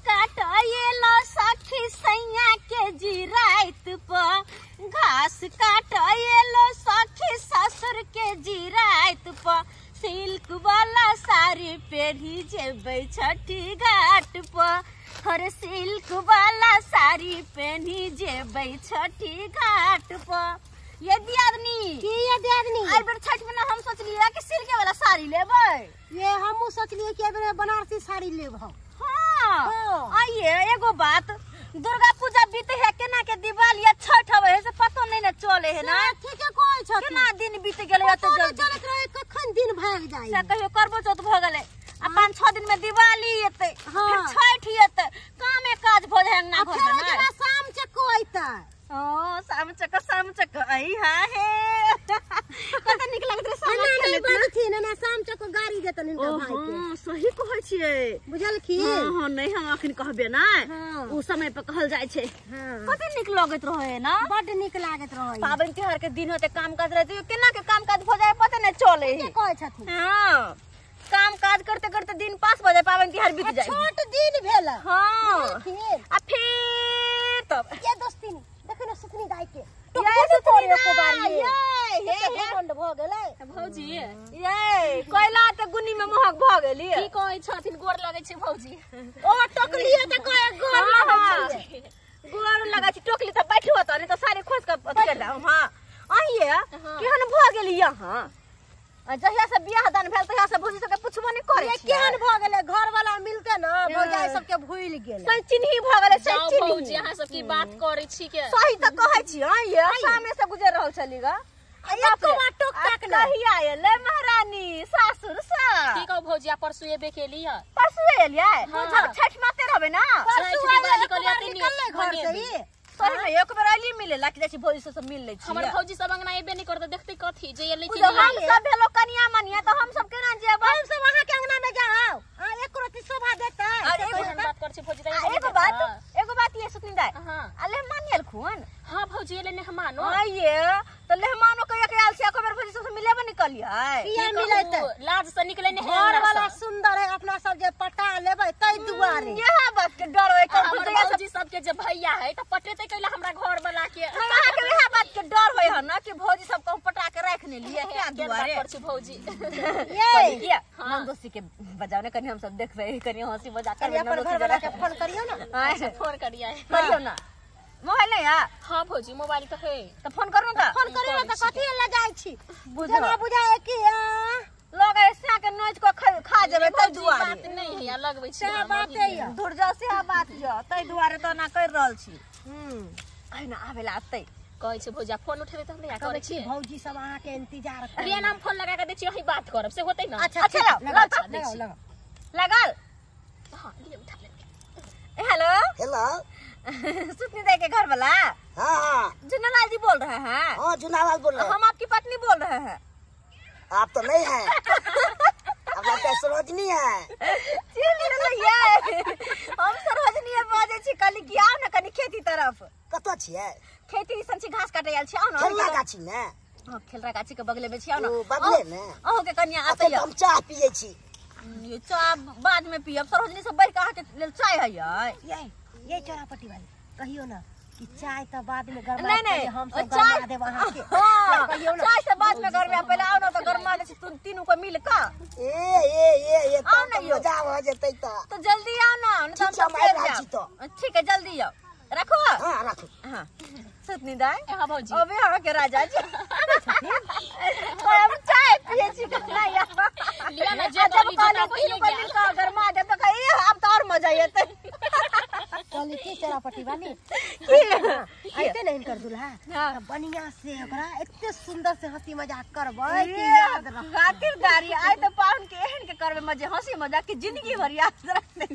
काटैला सखी सैया के जिराइत पर, घास काटैलो सखी ससुर के जिराइत पर, सिल्क वाला साड़ी पेरी जेबै छठी घाट पर, हर सिल्क वाला साड़ी पेनी जेबै छठी घाट पर। ये दियादनी की ये दियादनी आई बेर छठ में हम सोचलिए कि सिल्क वाला साड़ी लेबै। ये हमहू सोचलिए कि एबेर बनारसी साड़ी लेब हम। हां आइए एगो बात, दुर्गा पूजा बीते है केना के दिवाली या छठ आवे है से पतो नहीं न चले है ना। ठीक है कोई छ केना दिन बीत गेलै त जल्दी चलत रहे कखन दिन भाग जाई से कहियो करबो चौथ भ गेलै आ 5-6 दिन में दिवाली एतै फिर छठ एतै कामे काज भ जाय अंगना घर में ना। शाम चको अइतै। ओ शाम चको आई हां हे कत निक लगत रे शाम खेले बाजथिन ना शाम चको गाड़ी देतन हिनका भाई के। हां सही कहै छियै बुझलखिन। हां हां नहीं हम अखन कहबे ना उ समय पर कहल जाय छै। कत निक लगैत रहे ना, बड निक लागैत रहे। पाबनि त्योहार के दिन होते काम काज रहते केना के काम काज भ जाय पता नै चले है। कहै छथिन हां काम काज करते करते दिन पास भ जाय पाबनि त्योहार बीत जाय छोट दिन भेल। हां आ फिर तब ये दोस्ती देखो ना सुतनी गाय के ये सुतनी एको बार ये हे घमंड भ गेलै भौजी। ये कोयला त गुनी में महक भ गेली। की कहै छथिन गोर लगै छै भौजी। ओ टोकलिए त कहे गोर लगै छै, गोर लगै छै टोकली त बैठो त नहीं त सारे खोस के अथी कर हम। हां आइए केहन भ गेली यहां जहिया से बियाह दान भेल तहिया से भौजी सबके पुछबो नहीं करे ये केहन भ गेलै घर वाला मिलते ना भौजाई सबके भूल गेलै सही चिन्ही भ गेलै सही चिन्ही। भौजी अहाँ सब की बात करै छी के सही त कहै छी। हां ये सामने से गुजर रहल छली ग एको बार टोक टाक नै कहिया एलै महारानी सासुर से। की कहू भौजी आ परसू एबे केली ह। परसू एलियै हम छठ माते रहबै ना परसू निकललै घर से ही सही में एक बेर आइली मिले लाकी जाइ छी भौजी सब मिल लै छी। हमर भौजी सब अंगना एबे नहीं करत देखते कथी जे एलै कि हम सब भेलो कनिया मनिया त हम सब केना जेबै हम सब अहाँ के अंगना में जाओ आ एक रोटी शोभा देतै। एगो बात कर छी भौजी त एगो बात ये सुतनी दाई आ लेहमान आयल खुन। हां भौजी एलै मेहमानो आइए त लेहमानो कहिया के आयल छी एको बेर भौजी सब मिलेबे नहीं कलियै किया मिलैतै लाज से निकले नहीं घर वाला सुंदर है अपना सब जे पटा लेबै तै दुआरे यह बात के डर होय हमर भौजी सब के जे भैया है त पटेतै कैला हमरा घर वाला के अहाँ के वएह बात के डर होय ह ना कि भौजी सब कहूं पटा के राख ने लिए क्या दुआरे पर छी भौजी। ये किया नंदोसी के बजाओ ने कनी हम सब देखबै कनी हंसी मजाक करबै अपन घर वाला के फोन करियो ना। अच्छा फोन करियै करियो ना मोबाइल नहीं है। हां भौजी मोबाइल त है त फोन करू ना फोन करियो ना त कथि ल जाय छी जेना बुझाय कि लग ऐसा के नोच को खा जेबै तै दुआरे बात नहीं है लगबै छी से बात है धुर जा से बात य तै दुआरे त ना कर रहल छी। कहि ना आबेला आतै कहै छै भौजी फोन उठेबै त हम करै छी भौजी सब अहाँ के इंतजार कर लिया नाम फोन लगा के दै छी वही बात करब से होतै ना। अच्छा लगाओ लगाल हां लिय उठा ले। हेलो हेलो सुतनी दाई के घर वाला। हां हां जुनालाल जी बोल रहे हैं। हां जुनालाल बोल रहे हैं। हम आपकी पत्नी बोल रहे हैं। आप तो नहीं है आप लगता है सरोजनी है। हम सरोजनी बाजै छी कहली कि आउ ने कनी खेती तरफ। कतऽ छियै? खेती सन छी घास काटे आयल छी आउ ना। खेलरा गाछी में? हां खेलरा गाछी के बगले में छी आउ ना। ओ बगले में अहूं के कनिया आतै हम चाय पियै छी। ये चाय बाद में पियब सरोजनी से बढ़ के अहाँ के लेल चाय है ये चौरापट्टी वाली कहियो ना कि चाय त बाद में गरमा नहीं नहीं हम सब गरमा देब अहाँ के। हां चाय से बाद में गरमा पहले आओ ना त गरमा दे छी तुम तीनों को मिल के ए ए ए ए आओ ना त मजा हो जेतै त जल्दी आओ ना त हम आबि छी त ठीक है जल्दी आओ रखो। हां रखो। हां सुतनी दाई। हां भौजी अबे अहाँ के राजा जी हम चाय पिए छी कना या लिया ना जे जब कहली तीनों को मिल के गरमा देब त कही अब त और मजा एतै। कहली की चौरापट्टी वाली आइते नहीं हिनकर दुल्हा त बढ़िया से ओकरा एते सुंदर से हंसी मजाक करबै कि याद रख खातिरदारी आइ त पाहुन के एहन के करबै मजे हंसी मजाक के जिंदगी भर याद रखतै।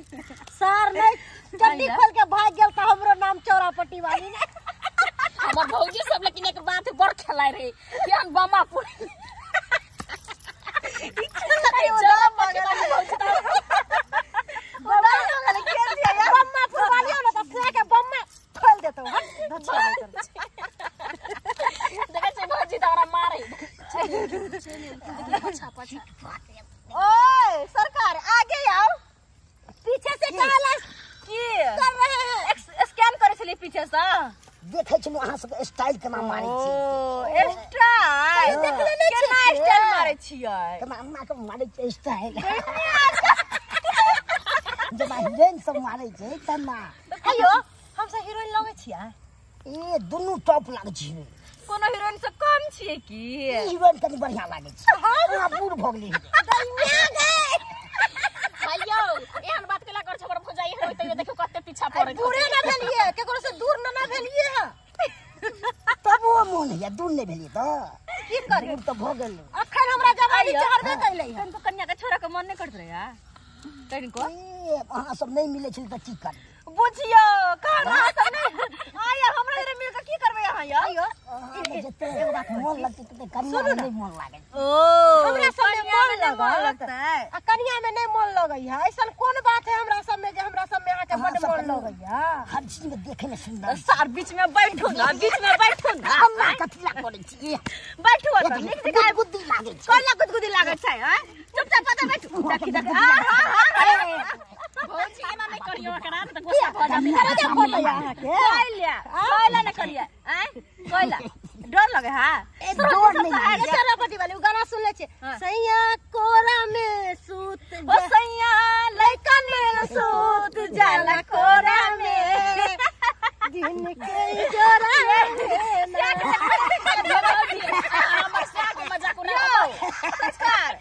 सर नहीं चड्डी खोल के भाग गेल त हमरो नाम चौरापट्टी वाली ने। हमर भौजी सब लेकिन एक बात बड़ खेलाय रहे केहन बमा पुरी बम्मा फुलवालियो ना त से के बम्मा खोल देतौ हट धच्छा देखै छै भौजी त हमरा मारै पछा पछा। ओए सरकार आगे आओ पीछे से काला की देखै छलहुँ अहाँ सबके स्टाइल केना मारै छी। ओ स्टाइल देखले नै केना स्टाइल मारै छियै? केना अन्ना के मारै छै स्टाइल, जेना हीरोइन सब मारै छै तेना। अयो हम सब हीरोइन लगै छियै? ए दुनू टॉप लागै छै। कोनो हीरोइन से कम छियै की? ई हीरोइन कनी बढ़िया लागै छै। अहाँ बूढ़ भऽ गेलियै। भाइयो एहन बात केला कर छबर भौजाई होय तैयो देखियौ कते पीछा पड़ै। दूरे ना भेलियै, केकरो से दूर ना ना भेलियै है। तब ओ मोन हैया दूर नहि भेलियै तऽ की करी? दूर तऽ भऽ गेल। अखन हमरा जवानी चढ़बे कैलै है। कनिको कन्या के छोरा के मन नहि करत रहै कनिको? ए अहाँ सब नहि मिलै छलै तऽ की करबै? बुझियौ कहाँ अहाँ सब नहि आया हमरा रे मिल के की करबै अहाँ यौ? अयो अहाँके जते मोन लगतै तते कनिया मे नहि मोन लागै। ओ हमरा सब में कन्या मोन में नहि मोन लगत लगतै। आ कन्या में नहि मोन लगै है। ऐसन कोन बात है हमरा सब में जे हमरा सब में अहाँके अहाँ बड सब मोन कनि लगै है? हर चीज में देखे में सुंदर। सार बीच में बैठू ना, बीच में बैठू ना। हमरा कथी ला करै छी? बैठू ओतऽ नीक जकाँ। गुदगुदी लागै छै। कोला गुदगुदी लागै छै? हैं चुपचाप ओतऽ बैठू। देखी देखी हां हां हां भौजी एना नहि करियौ एकरा तऽ गुस्सा भऽ जातै। मजा पड़ै अहाँके? कोइला कोइला नहि करियै। आँय कोइला डर लगे है? ए, डर नहि लागै। ए चरपटी वाली उ गाना सुनले छियै? हाँ। सैया कोरा में सूत ओ सैया लइका में सूत जाला कोरा में दिन के जोरा में ना। हमर साग मजाक उड़ा। यौ संस्कार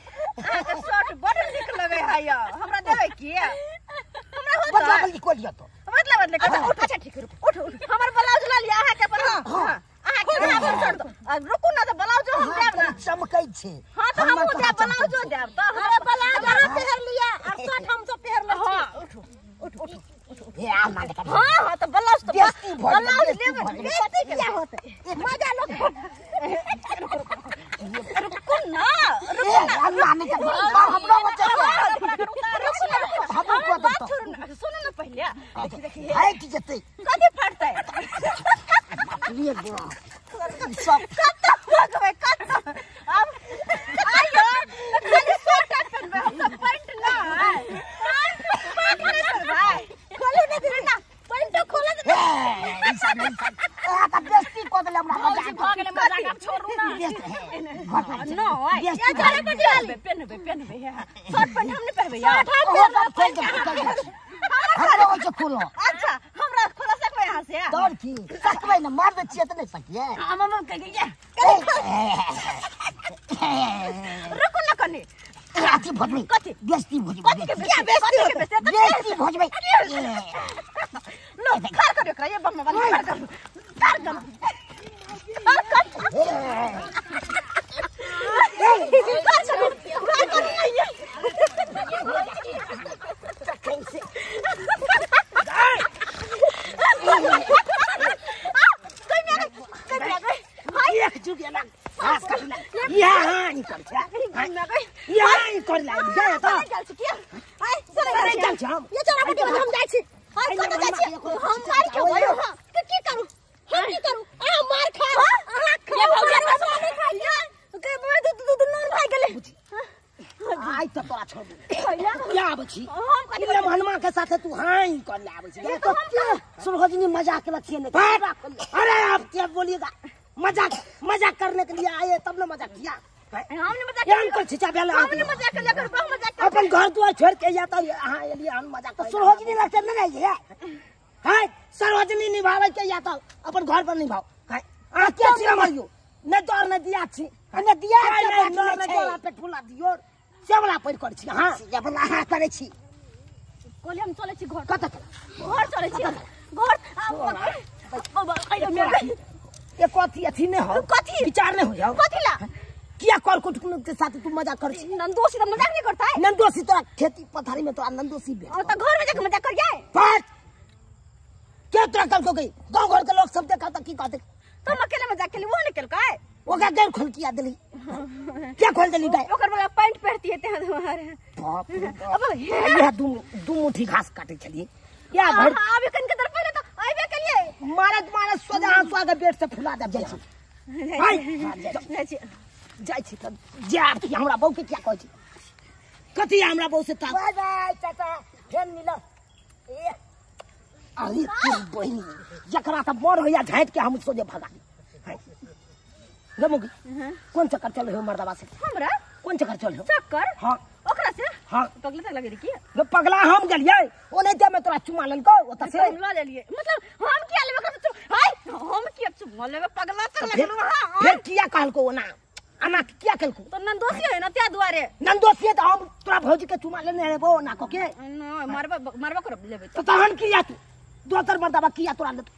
अहाँके शर्ट बड नीक लगै है यौ, हमरा देबै की? हमरा होत बदला बदली कऽ लिअ तऽ। बदला बदली कर। उठ अच्छा ठीक रुक उठ उठ हमर ब्लाउज ल लिअ अहाँके अपन। हां अहाँके हमर शर्ट दो। आ रुकू ना तऽ ब्लाउजो हम अहाँ देब ना। कनि चमकै छै। हां तऽ हमर हमहूँ कहाँ देब ब्लाउजो चमकै छै? देब तऽ अरे ब्लाउज अहाँ पहिर लिअ और शर्ट हम सब पहिर लै छी। हां उठू उठ उठ हे आ ना देखा। हां हां तऽ ब्लाउज तऽ बेइज्जती भऽ गेलै, ब्लाउज बेइज्जती लेबै भऽ गेलै। बेइज्जती किया होतै? मजा लो। रुकू ना ए अन्ना नहि कर हमरो बच्चा रुकू ना हमहूँ कऽ हमर बात देब छोड़ू ना, सुनू ना पहिले। देखी देखी तऽ फाटि जेतै। कथी फाटतै? रे बाप सब कतऽ भगबै कतऽ? अब आइयो तऽ खाली शर्ट पहिनबै हम तऽ पैंट नहि। पैंट नहि पहिनबै। खोलू ना दीदी ना, पैंटो खोलत ए ई सब नहि सब। ए तऽ बेइज्जती कऽ देले हमरा भौजी मजाक। भऽ गेलै मजाक आब छोड़ू ना। बेइज्जती हे घर पर छै। नहि बेइज्जती भऽ गेलै। पेनबै पेनबै पेनबै हे शर्ट पैंट हम नहि पहिनबै यौ। ओहो सब खोलि देब, खोलि देब। हमरो होइ छै खोलऽ। अच्छा हमरा खोला सकबै अहाँ से? डर की सकबै ने मार दै छियै तऽ नहि सकियै। हम हम कह गइया रुकू ना कनी। अथी भजबै कथी? बेइज्जती भजबै। कथी के बेइज्जती? कथी के बेइज्जती? बेइज्जती भजबै। लो खा कर एकरा ये बम वाली खा कर खा कर खा कर खा कर ये तखन से एक जुग एना घास काटना यहाँ ही कर छै यहाँ ही कर ला जा तऽ सरे जाइ छी हम। ये चरपटी वाली हम जाइ छी। हाय कतऽ जाइ छी? हम मार खेबै। हां तऽ की करू? हम की करू? अहाँ मार खाउ। अहाँ ये खाउ। भौजी हमरा नहीं खाइ। के बे दू दू दू नून खाइ गेलै। आइ तऽ तोरा छोड़ देबै। खैला क्या आबै छी? हम कथी ई लमहनमा के साथे तू हाँ ही कर ले आबै छी। तो सुरहोजनी मजाक के लक्ष्य नहीं। अरे आप क्या बोलिएगा? मजाक मजाक करने के लिए आए तब ना मजाक किया। हम ने मजाक यहाँ कर छिचा भेल हम ने मजाक कर कर बहु मजाक कर अपन घर दुआर छोड़ के या तऽ अहाँ एलियै हम मजाक तऽ सुरहोजनी लगते नहीं रहिए हाय सरोजनी निभावे के या तऽ अपन घर पर निभाओ। हाय अहाँ के छी मरियो नहि डर नहि दिया छी नहि दिया नहि डर नहि डर पेट फुला दियो सेवला पर कर छी। हां सेवला हां करै छी। कोले हम चलै छी घर। कत घर चलै छी घर। ये कथी अथी नहीं हो कथी विचार नहीं हो जाओ कथी ला किया कर कुटुंब के साथ तू मजाक कर छी? नंदोसी तो मजाक नहीं करता है। नंदोसी तोरा खेती पथारी में तोरा नंदोसी बे और तो घर में जाके मजाक कर जाए पाट के तोरा कल को गई गांव घर के लोग सब देखा त की कहते? तो हम अकेले मजाक केली वो निकल का ओकरा गैर खोल किया देली क्या खोल देली गाय? ओकर वाला पैंट पहनती है ते हमारे बाप रे बाप। अब यह दू दू मुट्ठी घास काटे छलिए या भर आबे कन के तरफ पहले तो आबे के लिए मारत मारत सोजा हंसुआ के पेट से फुला दे जाइ छी। हाय जाइ छी जाइ छी त जा की हमरा बहू के क्या कहै छी? कथी हमरा बहू से ता बाय बाय चाचा फेर मिलब। अरे तोर बहिनी जकरा त मन होइया झाँटि के हम सोझे भगा दी। गे मुगी कोन चक्कर चल हो मर्दबा से? हमरा कोन चक्कर चल हो? चक्कर? हाँ ओकरा से? हाँ पगला तक लगे रे की? गे पगला हम गेलियै ओनाहिते में तोरा चुमा लेलकौ ओतऽ से। हम ल लेलियै मतलब हम किया लेबै ओकरा से चुम? हाय हम किया चुमा लेबै पगला तक फिर लगलु। हां फिर किया कहलकौ ओना आना किया कहलकौ? तो नंदोसी है ना त्या दुआरे। नंदोसी त हम तोरा भौजी के चुमा लेने रहबो ओना क के। न मारबा मारबा करब लेबै तो तहन किया तू दोसर मर्दबा किया तोरा लेतौ?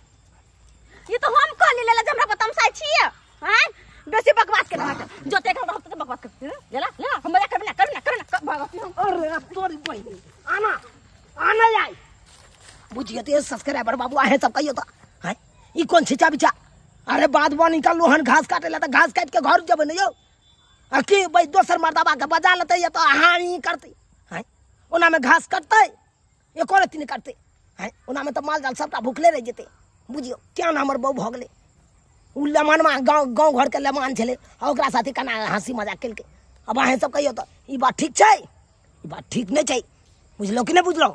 ये तो हम कहली लेला जे हमरा पर तमसाइ छियै। हां बेसी बकवास के ना जोते के रहत त बकवास कर लेला लेला हम मजा करबे ना करबे ना करबे ना भागत हम। अरे तोरी बहिनी आना आना जाय बुझिए तो सब्सक्राइबर बाबू आहे सब कहियो त हैं ई कोन छिचा बिचा। अरे बाद बनी का लोहन घास काटे ला त घास काट के घर जबे न यौ आ की भाई दोसर मर्दबा के बजा लेतै या तो हां ई करतै हैं ओना में घास कटतै एको रत्ती नहि कटतै हैं ओना में त माल जाल सबटा भुखले रहि जेतै। बुझियो क्या हमर बहू भऽ गेलै उ लमानमा गाँव गाँव घर के लमान छलै आ ओकरा साथे केना हँसी मजाक केलकै। अब अहें सब कहियो त ई बात ठीक छै? ई बात ठीक नहि छै। बुझलहुँ कि नहि बुझलहुँ?